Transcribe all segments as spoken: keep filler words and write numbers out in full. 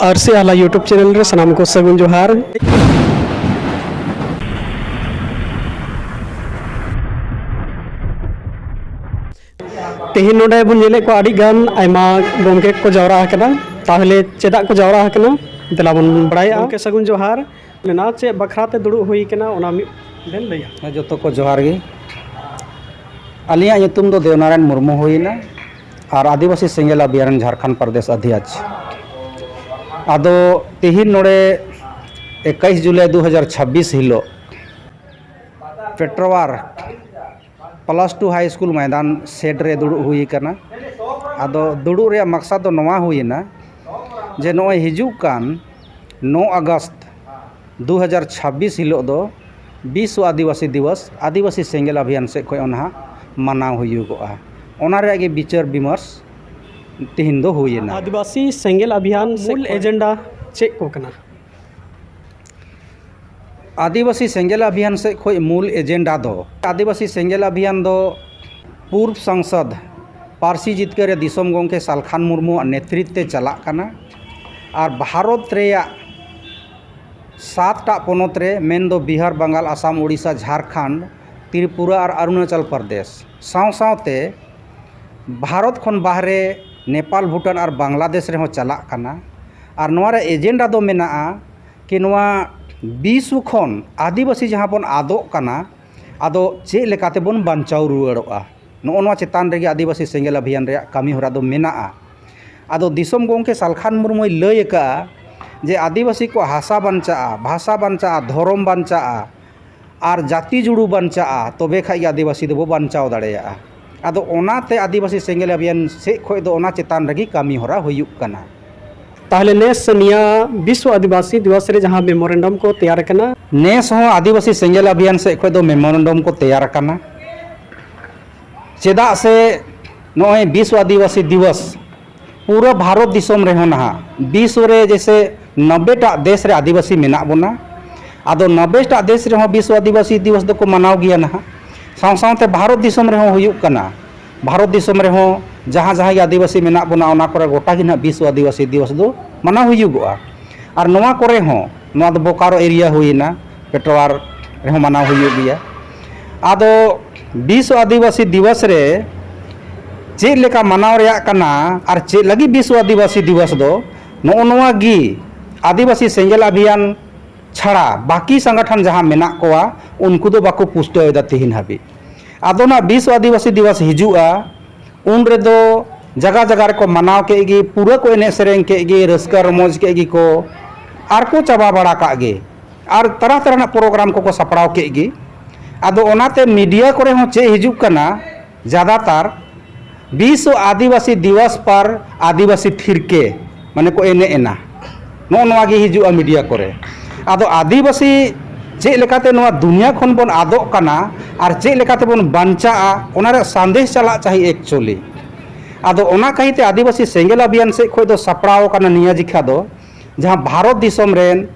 ᱟᱨᱥᱤ ᱟᱦᱞᱟ YouTube channel ᱨᱮ ᱥᱟᱱᱟᱢ ᱠᱚ ᱥᱟᱹᱜᱩᱱ ᱡᱚᱦᱟᱨ᱾ ᱛᱮᱦᱮᱧ ᱱᱚᱰᱮ ᱵᱚᱱ ᱧᱮᱞᱮᱫ ᱠᱚᱣᱟ ᱟᱹᱰᱤ ᱜᱟᱱ ᱟᱭᱢᱟ ᱜᱚᱢᱠᱮ ᱠᱚ ᱡᱟᱣᱨᱟ ᱟᱠᱟᱱᱟ᱾ ᱛᱟᱦᱚᱞᱮ ᱪᱮᱫᱟᱜ ᱠᱚ ᱡᱟᱣᱨᱟ ᱟᱠᱟᱱᱟ, ᱫᱮᱞᱟ ᱵᱚᱱ ᱵᱟᱲᱟᱭᱟ᱾ ᱜᱚᱢᱠᱮ, ᱥᱟᱹᱜᱩᱱ ᱡᱚᱦᱟᱨ᱾ ᱞᱮᱱᱟ ᱪᱮᱫ ᱵᱟᱠᱷᱨᱟ ᱛᱮ ᱫᱩᱲᱩᱵ ᱦᱩᱭ ᱟᱠᱟᱱᱟ, ᱚᱱᱟ ᱢᱤᱫ ᱵᱮᱱ ᱞᱟᱹᱭᱟ? ᱦᱮᱸ, ᱡᱚᱛᱚ ᱠᱚ ᱡᱚᱦᱟᱨ ᱜᱮ᱾ ᱟᱹᱞᱤᱧᱟᱜ ᱧᱩᱛᱩᱢ ᱫᱚ ᱫᱮᱣᱱᱟᱨᱟᱭᱚᱱ ᱢᱩᱨᱢᱩ ᱦᱩᱭᱮᱱᱟ ᱟᱨ ᱟᱹᱫᱤᱵᱟᱹᱥᱤ ᱥᱮᱸᱜᱮᱞ ᱚᱵᱷᱤᱭᱟᱱ ᱡᱷᱟᱲᱠᱷᱚᱸᱰ ᱯᱨᱚᱫᱮᱥ ᱚᱫᱷᱭᱚᱠᱥ᱾ ᱟᱫᱚ ᱛᱮᱦᱮᱧ ᱱᱚᱰᱮ ᱮᱠᱟᱭᱤᱥ ᱡᱩᱞᱟᱭ ᱫᱩ ᱦᱟᱡᱟᱨ ᱪᱷᱟᱵᱵᱤᱥ ᱦᱤᱞᱳᱜ ᱯᱮᱴᱨᱚᱣᱟᱨ ᱯᱞᱟᱥ ᱴᱩ ᱦᱟᱭ ᱥᱠᱩᱞ ᱢᱚᱭᱫᱟᱱ ᱥᱮᱰ ᱨᱮ ᱫᱩᱲᱩᱵ ᱦᱩᱭ ᱟᱠᱟᱱᱟ᱾ ᱟᱫᱚ ᱫᱩᱲᱩᱵ ᱨᱮᱭᱟᱜ ᱢᱟᱠᱥᱟᱫ ᱫᱚ ᱱᱚᱣᱟ ᱦᱩᱭᱮᱱᱟ ᱡᱮ ᱱᱚᱜᱼᱚᱭ ᱦᱤᱡᱩᱜ ᱠᱟᱱ ᱱᱚ ᱟᱜᱚᱥᱴ ᱫᱩ ᱦᱟᱡᱟᱨ ᱪᱷᱟᱵᱵᱤᱥ ᱦᱤᱞᱳᱜ ᱫᱚ ᱵᱤᱥᱣᱚ ᱟᱹᱫᱤᱵᱟᱹᱥᱤ ᱫᱤᱵᱚᱥ, ᱟᱹᱫᱤᱵᱟᱹᱥᱤ ᱥᱮᱸᱜᱮᱞ ᱚᱵᱷᱤᱭᱟᱱ ᱥᱮᱫ ᱠᱷᱚᱱ ᱚᱱᱟ ᱦᱟᱸᱜ ᱢᱟᱱᱟᱣ ᱦᱩᱭᱩᱜᱚᱜᱼᱟ᱾ ᱚᱱᱟ ᱨᱮᱭᱟᱜ ᱜᱮ ᱵᱤᱪᱟᱹᱨ ᱵᱤᱢᱚᱨᱥ ᱛᱮᱦᱮᱧ ᱫᱚ ᱦᱩᱭᱮᱱᱟ᱾ ᱟᱹᱫᱤᱵᱟᱹᱥᱤ ᱥᱮᱸᱜᱮᱞ ᱚᱵᱷᱤᱭᱟᱱ ᱢᱩᱞ ᱮᱡᱮᱱᱰᱟ ᱪᱮᱫ ᱠᱚ ᱠᱟᱱᱟ? ᱟᱹᱫᱤᱵᱟᱹᱥᱤ ᱥᱮᱸᱜᱮᱞ ᱚᱵᱷᱤᱭᱟᱱ ᱥᱮᱫ ᱠᱷᱚᱱ ᱢᱩᱞ ᱮᱡᱮᱱᱰᱟ ᱫᱚ, ᱟᱹᱫᱤᱵᱟᱹᱥᱤ ᱥᱮᱸᱜᱮᱞ ᱚᱵᱷᱤᱭᱟᱱ ᱫᱚ ᱯᱩᱨᱵᱽ ᱥᱟᱝᱥᱚᱫᱽ ᱯᱟᱹᱨᱥᱤ ᱡᱤᱛᱠᱟᱹᱨ ᱨᱮ ᱫᱤᱥᱚᱢ ᱜᱚᱢᱠᱮ ᱥᱟᱞᱠᱷᱟᱱ ᱢᱩᱨᱢᱩᱣᱟᱜ ᱱᱮᱛᱨᱤᱛ ᱛᱮ ᱪᱟᱞᱟᱜ ᱠᱟᱱᱟ᱾ ᱟᱨ ᱵᱷᱟᱨᱚᱛ ᱨᱮᱭᱟᱜ ᱥᱟᱛ ᱴᱟᱜ ᱯᱚᱱᱚᱛ ᱨᱮ, ᱢᱮᱱᱫᱚ ᱵᱤᱦᱟᱨ, ᱵᱟᱝᱜᱟᱞ, ᱟᱥᱟᱢ, ᱳᱰᱤᱥᱟ, ᱡᱷᱟᱲᱠᱷᱚᱸᱰ, ᱛᱨᱤᱯᱩᱨᱟ ᱟᱨ ᱚᱨᱩᱱᱟᱪᱚᱞ ᱯᱨᱚᱫᱮᱥ ᱥᱟᱶ ᱥᱟᱶᱛᱮ ᱵᱷᱟᱨᱚᱛ ᱠᱷᱚᱱ ᱵᱟᱦᱨᱮ ᱱᱮᱯᱟᱞ, ᱵᱷᱩᱴᱟᱱ ᱟᱨ ᱵᱟᱝᱞᱟᱫᱮᱥ ᱨᱮᱦᱚᱸ ᱪᱟᱞᱟᱜ ᱠᱟᱱᱟ᱾ ᱟᱨ ᱱᱚᱣᱟ ᱨᱮ ᱮᱡᱮᱱᱰᱟ ᱫᱚ ᱢᱮᱱᱟᱜᱼᱟ ᱠᱤ ᱱᱚᱣᱟ ᱵᱤᱥᱣᱚ ᱠᱷᱚᱱ ᱟᱹᱫᱤᱵᱟᱹᱥᱤ ᱡᱟᱦᱟᱸ ᱵᱚᱱ ᱟᱫᱚᱜ ᱠᱟᱱᱟ, ᱟᱫᱚ ᱪᱮᱫ ᱞᱮᱠᱟᱛᱮ ᱵᱚᱱ ᱵᱟᱧᱪᱟᱣ ᱨᱩᱣᱟᱹᱲᱚᱜᱼᱟ, ᱱᱚᱜᱼᱚ ᱱᱚᱣᱟ ᱪᱮᱛᱟᱱ ᱨᱮᱜᱮ ᱟᱹᱫᱤᱵᱟᱹᱥᱤ ᱥᱮᱸᱜᱮᱞ ᱚᱵᱷᱤᱭᱟᱱ ᱨᱮᱭᱟᱜ ᱠᱟᱹᱢᱤ ᱦᱚᱨᱟ ᱫᱚ ᱢᱮᱱᱟᱜᱼᱟ᱾ ᱟᱫᱚ ᱫᱤᱥᱚᱢ ᱜᱚᱢᱠᱮ ᱥᱟᱞᱠᱷᱟᱱ ᱢᱩᱨᱢᱩᱭ ᱞᱟᱹᱭ ᱟᱠᱟᱫᱼᱟ ᱡᱮ ᱟᱹᱫᱤᱵᱟᱹᱥᱤ ᱠᱚᱣᱟᱜ ᱦᱟᱥᱟ ᱵᱟᱧᱪᱟᱜᱼᱟ, ᱵᱷᱟᱥᱟ ᱵᱟᱧᱪᱟᱜᱼᱟ, ᱫᱷᱚᱨᱚᱢ ᱵᱟᱧᱪᱟᱜᱼᱟ, ᱟᱨ ᱡᱟᱹᱛᱤ ᱡᱩᱲᱩ ᱵᱟᱧᱪᱟᱜᱼᱟ, ᱛᱚᱵᱮ ᱠᱷᱟᱡ ᱜᱮ ᱟᱹᱫᱤᱵᱟᱹᱥᱤ ᱫᱚᱵᱚ ᱵᱟᱧᱪᱟᱣ ᱫᱟᱲᱮᱭᱟᱜᱼᱟ᱾ ᱟᱫᱚ ᱚᱱᱟᱛᱮ ᱟᱹᱫᱤᱵᱟᱹᱥᱤ ᱥᱮᱸᱜᱮᱞ ᱚᱵᱷᱤᱭᱟᱱ ᱥᱮᱫ ᱠᱷᱚᱱ ᱫᱚ ᱚᱱᱟ ᱪᱮᱛᱟᱱ ᱨᱮᱜᱮ ᱠᱟᱹᱢᱤ ᱦᱚᱨᱟ ᱦᱩᱭᱩᱜ ᱠᱟᱱᱟ᱾ ᱛᱟᱦᱞᱮ ᱱᱮᱥ ᱱᱤᱭᱟᱹ ᱵᱤᱥᱣᱚ ᱟᱹᱫᱤᱵᱟᱹᱥᱤ ᱫᱤᱵᱚᱥ ᱨᱮ ᱡᱟᱦᱟᱸ ᱢᱮᱢᱳᱨᱮᱱᱰᱟᱢ ᱠᱚ ᱛᱮᱭᱟᱨ ᱟᱠᱟᱱᱟ? ᱱᱮᱥ ᱦᱚᱸ ᱟᱹᱫᱤᱵᱟᱹᱥᱤ ᱥᱮᱸᱜᱮᱞ ᱚᱵᱷᱤᱭᱟᱱ ᱥᱮᱫ ᱠᱷᱚᱱ ᱫᱚ ᱢᱮᱢᱳᱨᱮᱱᱰᱟᱢ ᱠᱚ ᱛᱮᱭᱟᱨ ᱟᱠᱟᱱᱟ᱾ ᱪᱮᱫᱟᱜ ᱥᱮ ᱱᱚᱜᱼᱚᱭ ᱵᱤᱥᱣᱚ ᱟᱹᱫᱤᱵᱟᱹᱥᱤ ᱫᱤᱵᱚᱥ ᱯᱩᱨᱟᱹ ᱵᱷᱟᱨᱚᱛ ᱫᱤᱥᱚᱢ ᱨᱮᱦᱚᱸ ᱱᱟᱦᱟᱜ ᱵᱤᱥᱣᱚ ᱨᱮ ᱡᱮᱭᱥᱮ ᱱᱚᱵᱵᱮ ᱴᱟᱜ ᱫᱮᱥ ᱨᱮ ᱟᱹᱫᱤᱵᱟᱹᱥᱤ ᱢᱮᱱᱟᱜ ᱵᱚᱱᱟ᱾ ᱟᱫᱚ ᱱᱚᱵᱵᱮ ᱴᱟᱜ ᱫᱮᱥ ᱨᱮᱦᱚᱸ ᱵᱤᱥᱣᱚ ᱟᱹᱫᱤᱵᱟᱹᱥᱤ ᱫᱤᱵᱚᱥ ᱫᱚᱠᱚ ᱢᱟᱱᱟᱣ ᱜᱮᱭᱟ ᱱᱟᱦᱟᱜ᱾ ᱥᱟᱶ ᱥᱟᱶᱛᱮ ᱵᱷᱟᱨᱚᱛ ᱫᱤᱥᱚᱢ ᱨᱮᱦᱚᱸ ᱦᱩᱭᱩᱜ ᱠᱟᱱᱟ᱾ ᱵᱷᱟᱨᱚᱛ ᱫᱤᱥᱚᱢ ᱨᱮᱦᱚᱸ ᱡᱟᱦᱟᱸ ᱡᱟᱦᱟᱸ ᱜᱮ ᱟᱹᱫᱤᱵᱟᱹᱥᱤ ᱢᱮᱱᱟᱜ ᱵᱚᱱᱟ, ᱚᱱᱟ ᱠᱚᱨᱮ ᱜᱚᱴᱟ ᱜᱮ ᱱᱟᱦᱟᱜ ᱵᱤᱥᱣᱚ ᱟᱹᱫᱤᱵᱟᱹᱥᱤ ᱫᱤᱵᱚᱥ ᱫᱚ ᱢᱟᱱᱟᱣ ᱦᱩᱭᱩᱜᱚᱜᱼᱟ᱾ ᱟᱨ ᱱᱚᱣᱟ ᱠᱚᱨᱮ ᱦᱚᱸ, ᱱᱚᱣᱟ ᱫᱚ ᱵᱳᱠᱟᱨᱳ ᱮᱨᱤᱭᱟ ᱦᱩᱭᱮᱱᱟ, ᱯᱮᱴᱣᱟᱨ ᱨᱮᱦᱚᱸ ᱢᱟᱱᱟᱣ ᱦᱩᱭᱩᱜ ᱜᱮᱭᱟ᱾ ᱟᱫᱚ ᱵᱤᱥᱣ ᱟᱹᱫᱤᱵᱟᱹᱥᱤ ᱫᱤᱵᱚᱥ ᱨᱮ ᱪᱮᱫ ᱞᱮᱠᱟ ᱢᱟᱱᱟᱣ ᱨᱮᱭᱟᱜ ᱠᱟᱱᱟ ᱟᱨ ᱪᱮᱫ ᱞᱟᱹᱜᱤᱫ ᱵᱤᱥᱣ ᱟᱹᱫᱤᱵᱟᱹᱥᱤ ᱫᱤᱵᱚᱥ ᱫᱚ, ᱱᱚᱜᱼᱚ ᱱᱚᱣᱟ ᱜᱮ ᱟᱹᱫᱤᱵᱟᱹᱥᱤ ᱥᱮᱸᱜᱮᱞ ᱟᱵᱷᱤᱭᱟᱱ ᱪᱷᱟᱲᱟ ᱵᱟᱹᱠᱤ ᱥᱚᱝᱜᱚᱴᱷᱚᱱ ᱡᱟᱦᱟᱸ ᱢᱮᱱᱟᱜ ᱠᱚᱣᱟ, ᱩᱱᱠᱩ ᱫᱚ ᱵᱟᱠᱚ ᱯᱩᱥᱴᱟᱹᱣ ᱮᱫᱟ ᱛᱮᱦᱮᱧ ᱦᱟᱹᱵᱤᱡ᱾ ᱟᱫᱚ ᱱᱟᱜ ᱵᱤᱥᱣ ᱟᱹᱫᱤᱵᱟᱹᱥᱤ ᱫᱤᱵᱚᱥ ᱦᱤᱡᱩᱜᱼᱟ, ᱩᱱ ᱨᱮᱫᱚ ᱡᱟᱜᱟ ᱡᱟᱜᱟ ᱨᱮᱠᱚ ᱢᱟᱱᱟᱣ ᱠᱮᱫ ᱜᱮ, ᱯᱩᱨᱟᱹ ᱠᱚ ᱮᱱᱮᱡ ᱥᱮᱨᱮᱧ ᱠᱮᱫ ᱜᱮ, ᱨᱟᱹᱥᱠᱟᱹ ᱨᱚᱢᱚᱡᱽ ᱠᱮᱫ ᱜᱮᱠᱚ, ᱟᱨ ᱠᱚ ᱪᱟᱵᱟ ᱵᱟᱲᱟ ᱠᱟᱜ ᱜᱮ᱾ ᱟᱨ ᱛᱟᱨᱟ ᱛᱟᱨᱟ ᱨᱮᱱᱟᱜ ᱯᱨᱳᱜᱨᱟᱢ ᱠᱚᱠᱚ ᱥᱟᱯᱲᱟᱣ ᱠᱮᱫ ᱜᱮ᱾ ᱟᱫᱚ ᱚᱱᱟᱛᱮ ᱢᱤᱰᱤᱭᱟ ᱠᱚᱨᱮ ᱦᱚᱸ ᱪᱮᱫ ᱦᱤᱡᱩᱜ ᱠᱟᱱᱟ, ᱡᱟᱫᱟᱛᱟᱨ ᱵᱤᱥᱣ ᱟᱹᱫᱤᱵᱟᱹᱥᱤ ᱫᱤᱵᱚᱥ ᱯᱟᱨ ᱟᱹᱫᱤᱵᱟᱹᱥᱤ ᱯᱷᱤᱨᱠᱮ, ᱢᱟᱱᱮ ᱠᱚ ᱮᱱᱮᱡ ᱮᱱᱟ, ᱱᱚᱜᱼᱚ ᱱᱚᱣᱟ ᱜᱮ ᱦᱤᱡᱩᱜᱼᱟ ᱢᱤᱰᱤᱭᱟ ᱠᱚᱨᱮ᱾ ᱟᱫᱚ ᱟᱹᱫᱤᱵᱟᱹᱥᱤ ᱪᱮᱫ ᱞᱮᱠᱟᱛᱮ ᱱᱚᱣᱟ ᱫᱩᱱᱤᱭᱟᱹ ᱠᱷᱚᱱ ᱵᱚᱱ ᱟᱫᱚᱜ ᱠᱟᱱᱟ ᱟᱨ ᱪᱮᱫ ᱞᱮᱠᱟᱛᱮ ᱵᱚᱱ ᱵᱟᱧᱪᱟᱜᱼᱟ, ᱚᱱᱟ ᱨᱮᱭᱟᱜ ᱥᱟᱸᱫᱮᱥ ᱪᱟᱞᱟᱜ ᱪᱟᱹᱦᱤ actually᱾ ᱟᱫᱚ ᱚᱱᱟ ᱠᱟᱹᱦᱤᱛᱮ ᱟᱹᱫᱤᱵᱟᱹᱥᱤ ᱥᱮᱸᱜᱮᱞ ᱟᱵᱷᱤᱭᱟᱱ ᱥᱮᱫ ᱠᱷᱚᱱ ᱫᱚ ᱥᱟᱯᱲᱟᱣ ᱟᱠᱟᱱᱟ ᱱᱤᱭᱟᱹ ᱡᱤᱠᱷᱟ ᱫᱚ, ᱡᱟᱦᱟᱸ ᱵᱷᱟᱨᱚᱛ ᱫᱤᱥᱚᱢ ᱨᱮᱱ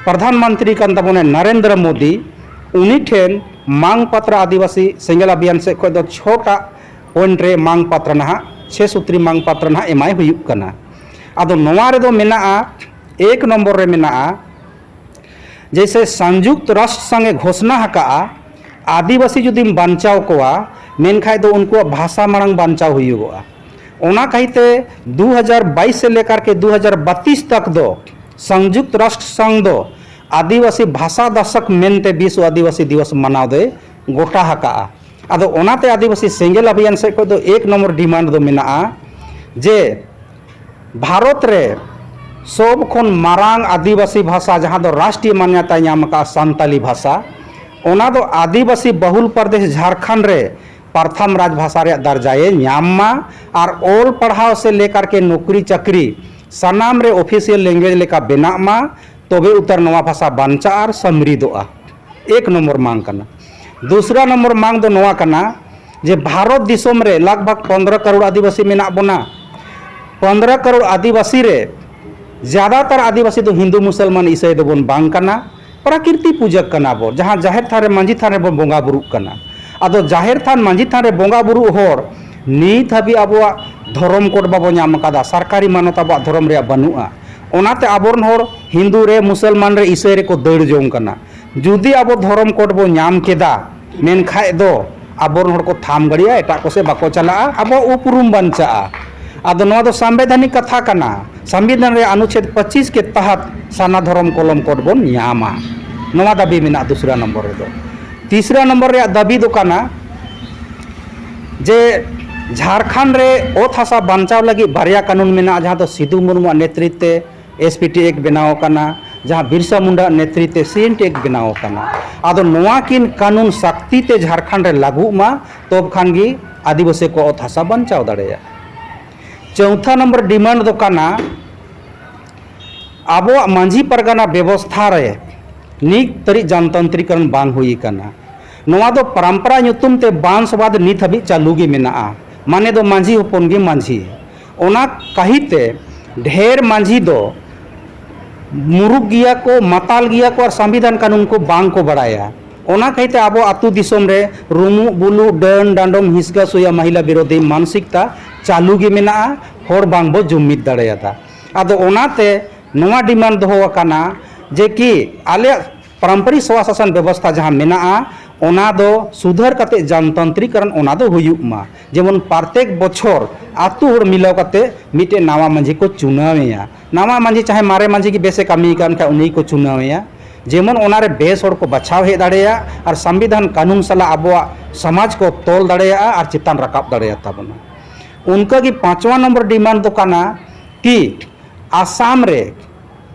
ᱯᱨᱚᱫᱷᱟᱱ ᱢᱚᱱᱛᱨᱤ ᱠᱟᱱ ᱛᱟᱵᱚᱱᱟᱭ ᱱᱟᱨᱮᱱᱫᱨᱚ ᱢᱳᱫᱤ, ᱩᱱᱤ ᱴᱷᱮᱱ ᱢᱟᱝ ᱯᱟᱛᱨᱟ ᱟᱹᱫᱤᱵᱟᱹᱥᱤ ᱥᱮᱸᱜᱮᱞ ᱟᱵᱷᱤᱭᱟᱱ ᱥᱮᱫ ᱠᱷᱚᱱ ᱫᱚ ᱪᱷᱚᱴᱟ ᱯᱚᱭᱮᱱᱴ ᱨᱮ ᱢᱟᱝ ᱯᱟᱛᱨᱟ ᱱᱟᱦᱟᱜ, ᱪᱷᱮ ᱥᱩᱛᱨᱤ ᱢᱟᱝ ᱯᱟᱛᱨᱟ ᱱᱟᱦᱟᱜ ᱮᱢᱟᱭ ᱦᱩᱭᱩᱜ ᱠᱟᱱᱟ᱾ ᱟᱫᱚ ᱱᱚᱣᱟ ᱨᱮᱫᱚ ᱢᱮᱱᱟᱜᱼᱟ, ᱮᱠ ᱱᱚᱢᱵᱚᱨ ᱨᱮ ᱢᱮᱱᱟᱜᱼᱟ, ᱡᱮᱭᱥᱮ ᱥᱚᱝᱡᱩᱠᱛ ᱨᱟᱥᱴᱨ ᱥᱚᱝᱜᱷᱮ ᱜᱷᱳᱥᱱᱟ ᱟᱠᱟᱫᱼᱟ, ᱟᱹᱫᱤᱵᱟᱹᱥᱤ ᱡᱩᱫᱤᱢ ᱵᱟᱧᱪᱟᱣ ᱠᱚᱣᱟ, ᱢᱮᱱᱠᱷᱟᱡ ᱫᱚ ᱩᱱᱠᱩᱣᱟᱜ ᱵᱷᱟᱥᱟ ᱢᱟᱲᱟᱝ ᱵᱟᱧᱪᱟᱣ ᱦᱩᱭᱩᱜᱚᱜᱼᱟ᱾ ᱚᱱᱟ ᱠᱟᱹᱦᱤᱛᱮ ᱫᱩ ᱦᱟᱡᱟᱨ ᱵᱟᱭᱤᱥ ᱥᱮ ᱞᱮᱠᱟᱨ ᱠᱮ ᱫᱩ ᱦᱟᱡᱟᱨ ᱵᱟᱛᱤᱥ ᱛᱟᱠ ᱫᱚ ᱥᱚᱝᱡᱩᱠᱛ ᱨᱟᱥᱴᱨ ᱥᱚᱝᱜᱷ ᱫᱚ ᱟᱹᱫᱤᱵᱟᱹᱥᱤ ᱵᱷᱟᱥᱟ ᱫᱟᱥᱚᱠ ᱢᱮᱱᱛᱮ ᱵᱤᱥᱣ ᱟᱹᱫᱤᱵᱟᱹᱥᱤ ᱫᱤᱵᱚᱥ ᱢᱟᱱᱟᱣ ᱫᱚᱭ ᱜᱚᱴᱟ ᱟᱠᱟᱫᱼᱟ᱾ ᱟᱫᱚ ᱚᱱᱟᱛᱮ ᱟᱹᱫᱤᱵᱟᱹᱥᱤ ᱥᱮᱸᱜᱮᱞ ᱟᱵᱷᱤᱭᱟᱱ ᱥᱮᱫ ᱠᱷᱚᱱ ᱫᱚ ᱮᱠ ᱱᱚᱢᱵᱚᱨ ᱰᱤᱢᱟᱱᱰ ᱫᱚ ᱢᱮᱱᱟᱜᱼᱟ ᱡᱮ ᱵᱷᱟᱨᱚᱛ ᱨᱮ ᱥᱚᱵ ᱠᱷᱚᱱ ᱢᱟᱨᱟᱝ ᱟᱹᱫᱤᱵᱟᱹᱥᱤ ᱵᱷᱟᱥᱟ, ᱡᱟᱦᱟᱸ ᱫᱚ ᱨᱟᱥᱴᱨᱤᱭᱚ ᱢᱟᱱᱭᱟᱛᱟᱭ ᱧᱟᱢ ᱟᱠᱟᱫᱼᱟ, ᱥᱟᱱᱛᱟᱞᱤ ᱵᱷᱟᱥᱟ, ᱚᱱᱟ ᱫᱚ ᱟᱹᱫᱤᱵᱟᱹᱥᱤ ᱵᱟᱦᱩᱞ ᱯᱨᱚᱫᱮᱥ ᱡᱷᱟᱲᱠᱷᱚᱸᱰ ᱨᱮ ᱯᱨᱚᱛᱷᱚᱢ ᱨᱟᱡᱽ ᱵᱷᱟᱥᱟ ᱨᱮᱭᱟᱜ ᱫᱟᱨᱡᱟᱭᱮ ᱧᱟᱢ ᱢᱟ ᱟᱨ ᱚᱞ ᱯᱟᱲᱦᱟᱣ ᱥᱮ ᱞᱮᱠᱟᱨ ᱠᱮ ᱱᱚᱠᱨᱤ ᱪᱟᱹᱠᱨᱤ ᱥᱟᱱᱟᱢ ᱨᱮ official language ᱞᱮᱠᱟ ᱵᱮᱱᱟᱜ ᱢᱟ, ᱛᱚᱵᱮ ᱩᱛᱟᱹᱨ ᱱᱚᱣᱟ ᱵᱷᱟᱥᱟ ᱵᱟᱧᱪᱟᱜᱼᱟ ᱟᱨ ᱥᱟᱢᱨᱤᱫᱷᱚᱜᱼᱟ᱾ ᱮᱠ ᱱᱚᱢᱵᱚᱨ ᱢᱟᱝ ᱠᱟᱱᱟ᱾ ᱫᱩᱥᱨᱟ ᱱᱚᱢᱵᱚᱨ ᱢᱟᱝ ᱫᱚ ᱱᱚᱣᱟ ᱠᱟᱱᱟ ᱡᱮ ᱵᱷᱟᱨᱚᱛ ᱫᱤᱥᱚᱢ ᱨᱮ ᱞᱟᱜᱽ ᱵᱷᱟᱜᱽ ᱯᱚᱱᱫᱽᱨᱚ ᱠᱟᱨᱳᱲ ᱟᱹᱫᱤᱵᱟᱹᱥᱤ ᱢᱮᱱᱟᱜ ᱵᱚᱱᱟ᱾ ᱯᱚᱱᱫᱽᱨᱚ ᱠᱟᱨᱳᱲ ᱟᱹᱫᱤᱵᱟᱹᱥᱤ ᱨᱮ ᱡᱟᱫᱟᱛᱟᱨ ᱟᱹᱫᱤᱵᱟᱹᱥᱤ ᱫᱚ ᱦᱤᱱᱫᱩ, ᱢᱩᱥᱚᱞᱢᱟᱱ, ᱤᱥᱟᱹᱭ ᱫᱚᱵᱚᱱ ᱵᱟᱝ ᱠᱟᱱᱟ, ᱯᱨᱟᱠᱨᱤᱛᱤ ᱯᱩᱡᱟᱹ ᱠᱟᱱᱟ ᱵᱚ, ᱡᱟᱦᱟᱸ ᱡᱟᱦᱮᱨ ᱛᱷᱟᱱ ᱨᱮ, ᱢᱟᱹᱡᱷᱤ ᱛᱷᱟᱱ ᱨᱮᱵᱚᱱ ᱵᱚᱸᱜᱟ ᱵᱩᱨᱩᱜ ᱠᱟᱱᱟ᱾ ᱟᱫᱚ ᱡᱟᱦᱮᱨ ᱛᱷᱟᱱ, ᱢᱟᱹᱡᱷᱤ ᱛᱷᱟᱱ ᱨᱮ ᱵᱚᱸᱜᱟ ᱵᱩᱨᱩᱜ ᱦᱚᱲ ᱱᱤᱛ ᱦᱟᱹᱵᱤᱡ ᱟᱵᱚᱣᱟᱜ ᱫᱷᱚᱨᱚᱢ ᱠᱳᱰ ᱵᱟᱵᱚ ᱧᱟᱢ ᱟᱠᱟᱫᱟ, ᱥᱚᱨᱠᱟᱨᱤ ᱢᱟᱱᱚᱛ ᱟᱵᱚᱣᱟᱜ ᱫᱷᱚᱨᱚᱢ ᱨᱮᱭᱟᱜ ᱵᱟᱹᱱᱩᱜᱼᱟ᱾ ᱚᱱᱟᱛᱮ ᱟᱵᱚᱨᱮᱱ ᱦᱚᱲ ᱦᱤᱱᱫᱩ ᱨᱮ, ᱢᱩᱥᱚᱞᱢᱟᱱ ᱨᱮ, ᱤᱥᱟᱹᱭ ᱨᱮᱠᱚ ᱫᱟᱹᱲ ᱡᱚᱝ ᱠᱟᱱᱟ᱾ ᱡᱩᱫᱤ ᱟᱵᱚ ᱫᱷᱚᱨᱚᱢ ᱠᱳᱰ ᱵᱚ ᱧᱟᱢ ᱠᱮᱫᱟ, ᱢᱮᱱᱠᱷᱟᱡ ᱫᱚ ᱟᱵᱚᱨᱮᱱ ᱦᱚᱲ ᱠᱚ ᱛᱷᱟᱢ ᱜᱟᱹᱲᱤᱭᱟ, ᱮᱴᱟᱜ ᱠᱚ ᱥᱮᱫ ᱵᱟᱠᱚ ᱪᱟᱞᱟᱜᱼᱟ, ᱟᱵᱚᱣᱟᱜ ᱩᱯᱨᱩᱢ ᱵᱟᱧᱪᱟᱜᱼᱟ᱾ ᱟᱫᱚ ᱱᱚᱣᱟ ᱫᱚ ᱥᱟᱢᱵᱤᱫᱷᱟᱱᱤᱠ ᱠᱟᱛᱷᱟ ᱠᱟᱱᱟ᱾ ᱥᱚᱝᱵᱤᱫᱷᱟᱱ ᱨᱮᱭᱟᱜ ᱚᱱᱩᱪᱷᱮᱫ ᱯᱚᱸᱪᱤᱥ ᱠᱮ ᱛᱟᱦᱟᱛ ᱥᱟᱨᱱᱟ ᱫᱷᱚᱨᱚᱢ ᱠᱚᱞᱚᱢ ᱠᱳᱰ ᱵᱚᱱ ᱧᱟᱢᱟ᱾ ᱱᱚᱣᱟ ᱫᱟᱹᱵᱤ ᱢᱮᱱᱟᱜᱼᱟ ᱫᱩᱥᱨᱟ ᱱᱚᱢᱵᱚᱨ ᱨᱮᱫᱚ᱾ ᱛᱤᱥᱨᱟ ᱱᱚᱢᱵᱚᱨ ᱨᱮᱭᱟᱜ ᱫᱟᱹᱵᱤ ᱫᱚ ᱠᱟᱱᱟ ᱡᱮ ᱡᱷᱟᱲᱠᱷᱚᱸᱰ ᱨᱮ ᱚᱛ ᱦᱟᱥᱟ ᱵᱟᱧᱪᱟᱣ ᱞᱟᱹᱜᱤᱫ ᱵᱟᱨᱭᱟ ᱠᱟᱹᱱᱩᱱ ᱢᱮᱱᱟᱜᱼᱟ, ᱡᱟᱦᱟᱸ ᱫᱚ ᱥᱤᱫᱩ ᱢᱩᱨᱢᱩᱣᱟᱜ ᱱᱮᱛᱨᱤᱛ ᱛᱮ ᱮᱥ ᱯᱤ ᱴᱤ ᱮᱠᱴ ᱵᱮᱱᱟᱣ ᱟᱠᱟᱱᱟ, ᱡᱟᱦᱟᱸ ᱵᱤᱨᱥᱟ ᱢᱩᱱᱰᱟ ᱱᱮᱛᱨᱤᱛ ᱛᱮ ᱥᱤ ᱮᱱ ᱴᱤ ᱮᱠᱴ ᱵᱮᱱᱟᱣ ᱟᱠᱟᱱᱟ᱾ ᱟᱫᱚ ᱱᱚᱣᱟ ᱠᱤᱱ ᱠᱟᱹᱱᱩᱱ ᱥᱟᱹᱠᱛᱤ ᱛᱮ ᱡᱷᱟᱲᱠᱷᱚᱸᱰ ᱨᱮ ᱞᱟᱹᱜᱩᱜ ᱢᱟ, ᱛᱚᱵ ᱠᱷᱟᱱ ᱜᱮ ᱟᱹᱫᱤᱵᱟᱹᱥᱤ ᱠᱚ ᱚᱛ ᱦᱟᱥᱟ ᱵᱟᱧᱪᱟᱣ ᱫᱟᱲᱮᱭᱟᱜᱼᱟ᱾ ᱪᱳᱣᱛᱷᱟ ᱱᱚᱢᱵᱚᱨ ᱰᱤᱢᱟᱱᱰ ᱫᱚ ᱠᱟᱱᱟ, ᱟᱵᱚᱣᱟᱜ ᱢᱟᱹᱡᱷᱤ ᱯᱟᱨᱜᱟᱱᱟ ᱵᱮᱵᱚᱥᱛᱷᱟ ᱨᱮ ᱱᱤᱛ ᱫᱷᱟᱹᱨᱤᱡ ᱡᱟᱱᱛᱟᱱᱛᱨᱤᱠᱚᱨᱚᱱ ᱵᱟᱝ ᱦᱩᱭ ᱟᱠᱟᱱᱟ᱾ ᱱᱚᱣᱟ ᱫᱚ ᱯᱚᱨᱚᱢᱯᱚᱨᱟ ᱧᱩᱛᱩᱢ ᱛᱮ ᱵᱚᱝᱥᱵᱟᱫ ᱱᱤᱛ ᱦᱟᱹᱵᱤᱡ ᱪᱟᱹᱞᱩ ᱜᱮ ᱢᱮᱱᱟᱜᱼᱟ, ᱢᱟᱱᱮ ᱫᱚ ᱢᱟᱹᱡᱷᱤ ᱦᱚᱯᱚᱱ ᱜᱮ ᱢᱟᱹᱡᱷᱤ᱾ ᱚᱱᱟ ᱠᱟᱹᱦᱤᱛᱮ ᱰᱷᱮᱨ ᱢᱟᱹᱡᱷᱤ ᱫᱚ ᱢᱩᱨᱩᱠ ᱜᱮᱭᱟ ᱠᱚ, ᱢᱟᱛᱟᱞ ᱜᱮᱭᱟ ᱠᱚ ᱟᱨ ᱥᱚᱝᱵᱤᱫᱷᱟᱱ ᱠᱟᱹᱱᱩᱱ ᱠᱚ ᱵᱟᱝ ᱠᱚ ᱵᱟᱲᱟᱭᱟ᱾ ᱚᱱᱟ ᱠᱟᱹᱦᱤᱛᱮ ᱟᱵᱚ ᱟᱹᱛᱩ ᱫᱤᱥᱚᱢ ᱨᱮ ᱨᱩᱢᱩᱜ ᱵᱩᱞᱩᱜ, ᱰᱟᱹᱱ ᱰᱟᱸᱰᱚᱢ, ᱦᱤᱸᱥᱠᱟ ᱥᱩᱭᱟ, ᱢᱚᱦᱤᱞᱟ ᱵᱤᱨᱳᱫᱷᱤ ᱢᱟᱱᱥᱤᱠᱛᱟ ᱪᱟᱹᱞᱩ ᱜᱮ ᱢᱮᱱᱟᱜᱼᱟ, ᱦᱚᱲ ᱵᱟᱝ ᱵᱚ ᱡᱩᱢᱤᱫ ᱫᱟᱲᱮᱭᱟᱫᱟ᱾ ᱟᱫᱚ ᱚᱱᱟᱛᱮ ᱱᱚᱣᱟ ᱰᱤᱢᱟᱱᱰ ᱫᱚᱦᱚ ᱟᱠᱟᱱᱟ ᱡᱮ ᱠᱤ ᱟᱞᱮᱭᱟᱜ ᱯᱟᱨᱚᱢᱯᱚᱨᱤᱠ ᱥᱚᱵᱷᱟ ᱥᱟᱥᱚᱱ ᱵᱮᱵᱚᱥᱛᱷᱟ ᱡᱟᱦᱟᱸ ᱢᱮᱱᱟᱜᱼᱟ, ᱚᱱᱟ ᱫᱚ ᱥᱩᱫᱷᱟᱹᱨ ᱠᱟᱛᱮ ᱡᱟᱱᱛᱟᱱᱛᱨᱤᱠᱚᱨᱚᱱ ᱚᱱᱟ ᱫᱚ ᱦᱩᱭᱩᱜ ᱢᱟ᱾ ᱡᱮᱢᱚᱱ ᱯᱨᱚᱛᱮᱠ ᱵᱚᱪᱷᱚᱨ ᱟᱹᱛᱩ ᱦᱚᱲ ᱢᱤᱞᱟᱹᱣ ᱠᱟᱛᱮ ᱢᱤᱫᱴᱮᱱ ᱱᱟᱣᱟ ᱢᱟᱹᱡᱷᱤ ᱠᱚ ᱪᱩᱱᱟᱹᱣᱮᱭᱟ᱾ ᱱᱟᱣᱟ ᱢᱟᱹᱡᱷᱤ ᱪᱟᱦᱮ ᱢᱟᱨᱮ ᱢᱟᱹᱡᱷᱤ ᱜᱮ ᱵᱮᱥᱮ ᱠᱟᱹᱢᱤ ᱠᱟᱱ ᱠᱷᱟᱡ ᱩᱱᱤ ᱜᱮᱠᱚ ᱪᱩᱱᱟᱹᱣᱮᱭᱟ᱾ ᱡᱮᱢᱚᱱ ᱚᱱᱟᱨᱮ ᱵᱮᱥ ᱦᱚᱲ ᱠᱚ ᱵᱟᱪᱷᱟᱣ ᱦᱮᱡ ᱫᱟᱲᱮᱭᱟᱜᱼᱟ ᱟᱨ ᱥᱚᱝᱵᱤᱫᱷᱟᱱ ᱠᱟᱹᱱᱩᱱ ᱥᱟᱞᱟᱜ ᱟᱵᱚᱣᱟᱜ ᱥᱚᱢᱟᱡᱽ ᱠᱚ ᱛᱚᱞ ᱫᱟᱲᱮᱭᱟᱜᱼᱟ ᱟᱨ ᱪᱮᱛᱟᱱ ᱨᱟᱠᱟᱵ ᱫᱟᱲᱮᱭᱟᱜ ᱛᱟᱵᱚᱱᱟ᱾ ᱚᱱᱠᱟᱜᱮ ᱯᱟᱸᱪᱣᱟ ᱱᱚᱢᱵᱚᱨ ᱰᱤᱢᱟᱱᱰ ᱫᱚ ᱠᱟᱱᱟ ᱠᱤ ᱟᱥᱟᱢ ᱨᱮ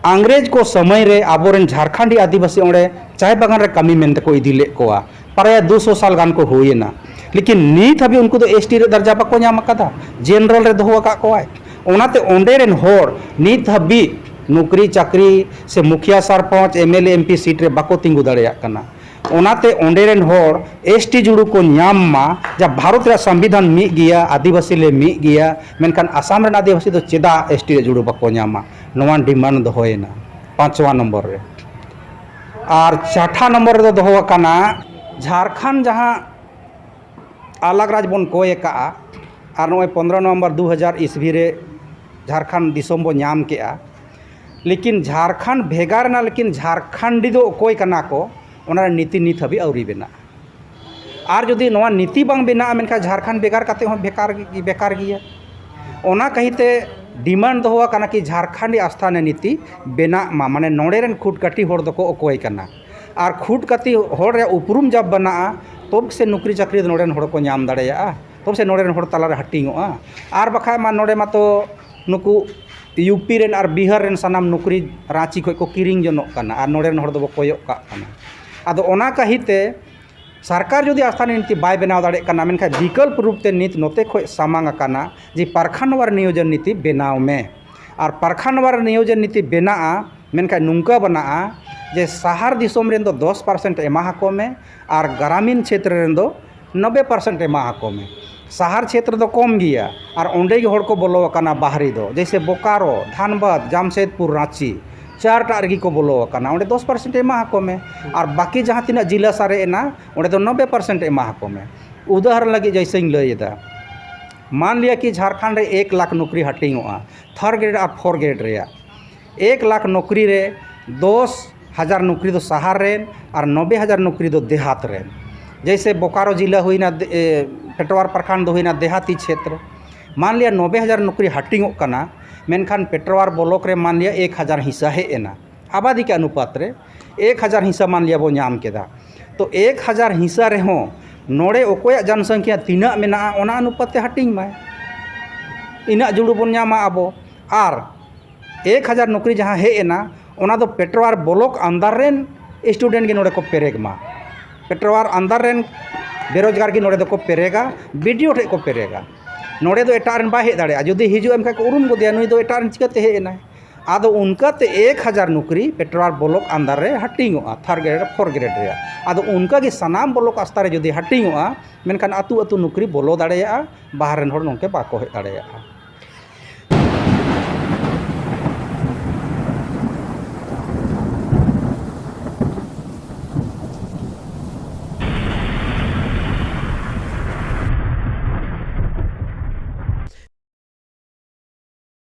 ᱤᱝᱨᱮᱡᱽ ᱠᱚ ᱥᱚᱢᱚᱭ ᱨᱮ ᱟᱵᱚᱨᱮᱱ ᱡᱷᱟᱲᱠᱷᱚᱸᱰᱤ ᱟᱹᱫᱤᱵᱟᱹᱥᱤ ᱚᱸᱰᱮ ᱪᱟᱭ ᱵᱟᱜᱟᱱ ᱨᱮ ᱠᱟᱹᱢᱤ ᱢᱮᱱ ᱛᱮᱠᱚ ᱤᱫᱤ ᱞᱮᱫ ᱠᱚᱣᱟ, ᱯᱨᱟᱭ ᱫᱩᱥᱚ ᱥᱟᱞ ᱜᱟᱱ ᱠᱚ ᱦᱩᱭᱮᱱᱟ᱾ ᱞᱮᱠᱤᱱ ᱱᱤᱛ ᱦᱟᱹᱵᱤᱡ ᱩᱱᱠᱩ ᱫᱚ ᱮᱥ ᱴᱤ ᱨᱮ ᱫᱟᱨᱡᱟ ᱵᱟᱠᱚ ᱧᱟᱢ ᱟᱠᱟᱫᱟ, ᱡᱮᱱᱟᱨᱮᱞ ᱨᱮ ᱫᱚᱦᱚ ᱟᱠᱟᱫ ᱠᱚᱣᱟᱭ᱾ ᱚᱱᱟᱛᱮ ᱚᱸᱰᱮ ᱨᱮᱱ ᱦᱚᱲ ᱱᱤᱛ ᱦᱟᱹᱵᱤᱡ ᱱᱚᱠᱨᱤ ᱪᱟᱹᱠᱨᱤ ᱥᱮ ᱢᱩᱠᱷᱤᱭᱟ sarpanch, M L A, M P seat ᱨᱮ ᱵᱟᱠᱚ ᱛᱤᱸᱜᱩ ᱫᱟᱲᱮᱭᱟᱜ ᱠᱟᱱᱟ᱾ ᱚᱱᱟᱛᱮ ᱚᱸᱰᱮ ᱨᱮᱱ ᱦᱚᱲ ᱮᱥ ᱴᱤ ᱡᱩᱲᱩ ᱠᱚ ᱧᱟᱢ ᱢᱟ, ᱡᱟ ᱵᱷᱟᱨᱚᱛ ᱨᱮᱭᱟᱜ ᱥᱚᱝᱵᱤᱫᱷᱟᱱ ᱢᱤᱫ ᱜᱮᱭᱟ, ᱟᱹᱫᱤᱵᱟᱹᱥᱤ ᱞᱮ ᱢᱤᱫ ᱜᱮᱭᱟ, ᱢᱮᱱᱠᱷᱟᱱ ᱟᱥᱟᱢ ᱨᱮᱱ ᱟᱹᱫᱤᱵᱟᱹᱥᱤ ᱫᱚ ᱪᱮᱫᱟᱜ ᱮᱥ ᱴᱤ ᱨᱮ ᱡᱩᱲᱩ ᱵᱟᱠᱚ ᱧᱟᱢᱟ? ᱱᱚᱣᱟ ᱰᱤᱢᱟᱱᱰ ᱫᱚᱦᱚᱭᱮᱱᱟ ᱯᱟᱸᱪᱣᱟ ᱱᱚᱢᱵᱚᱨ ᱨᱮ᱾ ᱟᱨ ᱪᱟᱴᱷᱟ ᱱᱚᱢᱵᱚᱨ ᱨᱮᱫᱚ ᱫᱚᱦᱚ ᱟᱠᱟᱱᱟ ᱡᱷᱟᱲᱠᱷᱚᱸᱰ ᱡᱟᱦᱟᱸ ᱟᱞᱟᱜᱽ ᱨᱟᱡᱽ ᱵᱚᱱ ᱠᱚᱭ ᱟᱠᱟᱫᱼᱟ, ᱟᱨ ᱱᱚᱜᱼᱚᱭ ᱯᱚᱱᱫᱽᱨᱚ ᱱᱚᱵᱷᱮᱢᱵᱚᱨ ᱫᱩ ᱦᱟᱡᱟᱨ ᱤᱥᱣᱤ ᱨᱮ ᱡᱷᱟᱲᱠᱷᱚᱸᱰ ᱫᱤᱥᱚᱢ ᱵᱚᱱ ᱧᱟᱢ ᱠᱮᱫᱼᱟ᱾ ᱞᱮᱠᱤᱱ ᱡᱷᱟᱲᱠᱷᱚᱸᱰ ᱵᱷᱮᱜᱟᱨ ᱮᱱᱟ, ᱞᱮᱠᱤᱱ ᱡᱷᱟᱲᱠᱷᱚᱸᱰᱤ ᱫᱚ ᱚᱠᱚᱭ ᱠᱟᱱᱟ ᱠᱚ, ᱚᱱᱟ ᱨᱮ ᱱᱤᱛᱤ ᱱᱤᱛ ᱦᱟᱹᱵᱤᱡ ᱟᱹᱣᱨᱤ ᱵᱮᱱᱟᱜᱼᱟ᱾ ᱟᱨ ᱡᱩᱫᱤ ᱱᱚᱣᱟ ᱱᱤᱛᱤ ᱵᱟᱝ ᱵᱮᱱᱟᱜᱼᱟ, ᱢᱮᱱᱠᱷᱟᱱ ᱡᱷᱟᱲᱠᱷᱚᱸᱰ ᱵᱷᱮᱜᱟᱨ ᱠᱟᱛᱮ ᱦᱚᱸ ᱵᱮᱠᱟᱨ, ᱵᱮᱠᱟᱨ ᱜᱮᱭᱟ᱾ ᱚᱱᱟ ᱠᱟᱹᱦᱤᱛᱮ ᱰᱤᱢᱟᱱᱰ ᱫᱚᱦᱚ ᱟᱠᱟᱱᱟ ᱠᱤ ᱡᱷᱟᱲᱠᱷᱚᱸᱰᱤ ᱟᱥᱛᱷᱟᱱᱤᱭᱚ ᱱᱤᱛᱤ ᱵᱮᱱᱟᱜ ᱢᱟ, ᱢᱟᱱᱮ ᱱᱚᱰᱮ ᱨᱮᱱ ᱠᱷᱩᱴ ᱠᱟᱹᱴᱤ ᱦᱚᱲ ᱫᱚᱠᱚ ᱚᱠᱚᱭ ᱠᱟᱱᱟ᱾ ᱟᱨ ᱠᱷᱩᱴ ᱠᱟᱹᱴᱤ ᱦᱚᱲ ᱨᱮᱭᱟᱜ ᱩᱯᱨᱩᱢ ᱡᱟᱵ ᱵᱮᱱᱟᱜᱼᱟ, ᱛᱚᱵᱮ ᱥᱮ ᱱᱚᱠᱨᱤ ᱪᱟᱹᱠᱨᱤ ᱫᱚ ᱱᱚᱰᱮ ᱨᱮᱱ ᱦᱚᱲ ᱠᱚ ᱧᱟᱢ ᱫᱟᱲᱮᱭᱟᱜᱼᱟ, ᱛᱚᱵᱮ ᱥᱮ ᱱᱚᱰᱮ ᱨᱮᱱ ᱦᱚᱲ ᱛᱟᱞᱟᱨᱮ ᱦᱟᱹᱴᱤᱧᱚᱜᱼᱟ᱾ ᱟᱨ ᱵᱟᱠᱷᱟᱡ ᱢᱟ ᱱᱚᱰᱮ ᱢᱟᱛᱚ ᱱᱩᱠᱩ ᱭᱩ ᱯᱤ ᱨᱮᱱ ᱟᱨ ᱵᱤᱦᱟᱨ ᱨᱮᱱ ᱥᱟᱱᱟᱢ ᱱᱚᱠᱨᱤ ᱨᱟᱸᱪᱤ ᱠᱷᱚᱱ ᱠᱚ ᱠᱤᱨᱤᱧ ᱡᱚᱱᱚᱜ ᱠᱟᱱᱟ ᱟᱨ ᱱᱚᱰᱮ ᱨᱮᱱ ᱦᱚᱲ ᱫᱚᱵᱚ ᱠᱚᱭᱚᱜ ᱠᱟᱜ ᱠᱟᱱᱟ᱾ ᱟᱫᱚ ᱚᱱᱟ ᱠᱟᱹᱦᱤᱛᱮ ᱥᱚᱨᱠᱟᱨ ᱡᱩᱫᱤ ᱟᱥᱛᱷᱟᱱᱤᱭᱚ ᱱᱤᱛᱤ ᱵᱟᱭ ᱵᱮᱱᱟᱣ ᱫᱟᱲᱮᱭᱟᱜ ᱠᱟᱱᱟ, ᱢᱮᱱᱠᱷᱟᱱ ᱵᱤᱠᱚᱞᱯ ᱨᱩᱯ ᱛᱮ ᱱᱤᱛ ᱱᱚᱛᱮ ᱠᱷᱚᱱ ᱥᱟᱢᱟᱝ ᱟᱠᱟᱱᱟ ᱡᱮ ᱯᱨᱚᱠᱷᱚᱸᱰ ᱣᱟᱨ ᱱᱤᱭᱳᱡᱚᱱ ᱱᱤᱛᱤ ᱵᱮᱱᱟᱣ ᱢᱮ᱾ ᱟᱨ ᱯᱨᱚᱠᱷᱚᱸᱰ ᱣᱟᱨ ᱱᱤᱭᱳᱡᱚᱱ ᱱᱤᱛᱤ ᱵᱮᱱᱟᱜᱼᱟ, ᱢᱮᱱᱠᱷᱟᱱ ᱱᱚᱝᱠᱟ ᱵᱮᱱᱟᱜᱼᱟ ᱡᱮ ᱥᱟᱦᱟᱨ ᱫᱤᱥᱚᱢ ᱨᱮᱱ ᱫᱚ ᱫᱚᱥ ᱯᱟᱨᱥᱮᱱᱴ ᱮᱢᱟ ᱟᱠᱚ ᱢᱮ ᱟᱨ ᱜᱨᱟᱢᱤᱱ ᱪᱷᱮᱛᱨᱚ ᱨᱮᱱ ᱫᱚ ᱱᱚᱵᱵᱳᱭ ᱯᱟᱨᱥᱮᱱᱴ ᱮᱢᱟ ᱟᱠᱚ ᱢᱮ᱾ ᱥᱟᱦᱟᱨ ᱪᱷᱮᱛᱨᱚ ᱫᱚ ᱠᱚᱢ ᱜᱮᱭᱟ ᱟᱨ ᱚᱸᱰᱮ ᱜᱮ ᱦᱚᱲ ᱠᱚ ᱵᱚᱞᱚ ᱟᱠᱟᱱᱟ ᱵᱟᱦᱨᱮ ᱫᱚ, ᱡᱮᱭᱥᱮ ᱵᱳᱠᱟᱨᱳ, ᱫᱷᱟᱱᱵᱟᱫᱽ, ᱡᱟᱢᱥᱮᱫᱽᱯᱩᱨ, ᱨᱟᱸᱪᱤ, ᱪᱟᱨᱴᱟᱜ ᱨᱮᱜᱮ ᱠᱚ ᱵᱚᱞᱚ ᱟᱠᱟᱱᱟ᱾ ᱚᱸᱰᱮ ᱫᱚᱥ ᱯᱟᱨᱥᱮᱱᱴ ᱮᱢᱟ ᱟᱠᱚ ᱢᱮ ᱟᱨ ᱵᱟᱹᱠᱤ ᱡᱟᱦᱟᱸ ᱛᱤᱱᱟᱹᱜ ᱡᱤᱞᱟ ᱥᱟᱨᱮᱡ ᱮᱱᱟ, ᱚᱸᱰᱮ ᱫᱚ ᱱᱚᱵᱵᱳᱭ ᱯᱟᱨᱥᱮᱱᱴ ᱮᱢᱟ ᱟᱠᱚ ᱢᱮ᱾ ᱩᱫᱟᱦᱚᱨᱚᱱ ᱞᱟᱹᱜᱤᱫ ᱡᱮᱭᱥᱮᱧ ᱞᱟᱹᱭ ᱮᱫᱟ, ᱢᱟᱱ ᱞᱤᱭᱟ ᱠᱤ ᱡᱷᱟᱲᱠᱷᱚᱸᱰ ᱨᱮ ᱮᱠ ᱞᱟᱠᱷ ᱱᱚᱠᱨᱤ ᱦᱟᱹᱴᱤᱧᱚᱜᱼᱟ ᱛᱷᱟᱨᱰ ᱜᱨᱮᱰ ᱟᱨ ᱯᱷᱳᱨ ᱜᱨᱮᱰ ᱨᱮᱭᱟᱜ᱾ ᱮᱠ ᱞᱟᱠᱷ ᱱᱚᱠᱨᱤ ᱨᱮ ᱫᱚᱥ ᱦᱟᱡᱟᱨ ᱱᱚᱠᱨᱤ ᱫᱚ ᱥᱟᱦᱟᱨ ᱨᱮᱱ ᱟᱨ ᱱᱚᱵᱵᱳᱭ ᱦᱟᱡᱟᱨ ᱱᱚᱠᱨᱤ ᱫᱚ ᱫᱮᱦᱟᱛ ᱨᱮᱱ᱾ ᱡᱮᱭᱥᱮ ᱵᱳᱠᱟᱨᱳ ᱡᱤᱞᱟ ᱦᱩᱭᱱᱟ, ᱫᱮ-, ᱮ, ᱯᱮᱴᱣᱟᱨ ᱯᱨᱚᱠᱷᱚᱸᱰ ᱫᱚ ᱦᱩᱭᱱᱟ ᱫᱮᱦᱟᱛᱤ ᱪᱷᱮᱛᱨᱚ᱾ ᱢᱟᱱ ᱞᱤᱭᱟ ᱱᱚᱵᱵᱳᱭ ᱦᱟᱡᱟᱨ ᱱᱚᱠᱨᱤ ᱦᱟᱹᱴᱤᱧᱚᱜ ᱠᱟᱱᱟ, ᱢᱮᱱᱠᱷᱟᱱ ᱯᱮᱴᱣᱟᱨ ᱵᱞᱚᱠ ᱨᱮ ᱢᱟᱱ ᱞᱤᱭᱟ ᱮᱠ ᱦᱟᱡᱟᱨ ᱦᱤᱥᱟ ᱦᱮᱡ ᱮᱱᱟ, ᱟᱵᱟᱫᱤ ᱠᱮ ᱚᱱᱩᱯᱟᱛ ᱨᱮ ᱮᱠ ᱦᱟᱡᱟᱨ ᱦᱤᱥᱟ ᱢᱟᱱ ᱞᱤᱭᱟ ᱵᱚ ᱧᱟᱢ ᱠᱮᱫᱟ᱾ ᱛᱚ ᱮᱠ ᱦᱟᱡᱟᱨ ᱦᱤᱥᱟ ᱨᱮᱦᱚᱸ ᱱᱚᱰᱮ ᱚᱠᱚᱭᱟᱜ ᱡᱚᱱᱥᱚᱝᱠᱷᱭᱟ ᱛᱤᱱᱟᱹᱜ ᱢᱮᱱᱟᱜᱼᱟ, ᱚᱱᱟ ᱚᱱᱩᱯᱟᱛ ᱛᱮ ᱦᱟᱹᱴᱤᱧ ᱢᱟᱭ, ᱤᱱᱟᱹᱜ ᱡᱩᱲᱩ ᱵᱚᱱ ᱧᱟᱢᱟ ᱟᱵᱚ᱾ ᱟᱨ ᱮᱠ ᱦᱟᱡᱟᱨ ᱱᱚᱠᱨᱤ ᱡᱟᱦᱟᱸ ᱦᱮᱡ ᱮᱱᱟ, ᱚᱱᱟ ᱫᱚ ᱯᱮᱴᱣᱟᱨ ᱵᱞᱚᱠ ᱟᱱᱫᱟᱨ ᱨᱮᱱ ᱥᱴᱩᱰᱮᱱᱴ ᱜᱮ ᱱᱚᱰᱮ ᱠᱚ ᱯᱮᱨᱮᱜᱽ ᱢᱟ᱾ ᱯᱮᱴᱣᱟᱨ ᱟᱱᱫᱟᱨ ᱨᱮᱱ ᱵᱮᱨᱳᱡᱽᱜᱟᱨ ᱜᱮ ᱱᱚᱰᱮ ᱫᱚᱠᱚ ᱯᱮᱨᱮᱜᱟ, ᱵᱤ ᱰᱤ ᱳ ᱴᱷᱮᱱ ᱠᱚ ᱯᱮᱨᱮᱜᱟ᱾ ᱱᱚᱰᱮ ᱫᱚ ᱮᱴᱟᱜ ᱨᱮᱱ ᱵᱟᱭ ᱦᱮᱡ ᱫᱟᱲᱮᱭᱟᱜᱼᱟ᱾ ᱡᱩᱫᱤ ᱦᱤᱡᱩᱜᱼᱟ, ᱮᱱᱠᱷᱟᱱ ᱠᱚ ᱩᱨᱩᱢ ᱜᱚᱫᱮᱭᱟ, ᱱᱩᱭ ᱫᱚ ᱮᱴᱟᱜ ᱨᱮᱱ ᱪᱤᱠᱟᱹᱛᱮ ᱦᱮᱡ ᱮᱱᱟᱭ? ᱟᱫᱚ ᱚᱱᱠᱟᱛᱮ ᱮᱠ ᱦᱟᱡᱟᱨ ᱱᱚᱠᱨᱤ ᱯᱮᱴᱣᱟᱨ ᱵᱞᱚᱠ ᱟᱱᱫᱟᱨ ᱨᱮ ᱦᱟᱹᱴᱤᱧᱚᱜᱼᱟ, ᱛᱷᱟᱨᱰ ᱜᱨᱮᱰ, ᱯᱷᱳᱨᱛᱷ ᱜᱨᱮᱰ ᱨᱮᱭᱟᱜ᱾ ᱟᱫᱚ ᱚᱱᱠᱟᱜᱮ ᱥᱟᱱᱟᱢ ᱵᱞᱚᱠ ᱟᱥᱛᱟ ᱨᱮ ᱡᱩᱫᱤ ᱦᱟᱹᱴᱤᱧᱚᱜᱼᱟ, ᱢᱮᱱᱠᱷᱟᱱ ᱟᱹᱛᱩ ᱟᱹᱛᱩ ᱱᱚᱠᱨᱤ ᱵᱚᱞᱚ ᱫᱟᱲᱮᱭᱟᱜᱼᱟ, ᱵᱟᱦᱨᱮ ᱨᱮᱱ ᱦᱚᱲ ᱱᱚᱝᱠᱟ ᱵᱟᱠᱚ ᱦᱮᱡ ᱫᱟᱲᱮᱭᱟᱜᱼᱟ᱾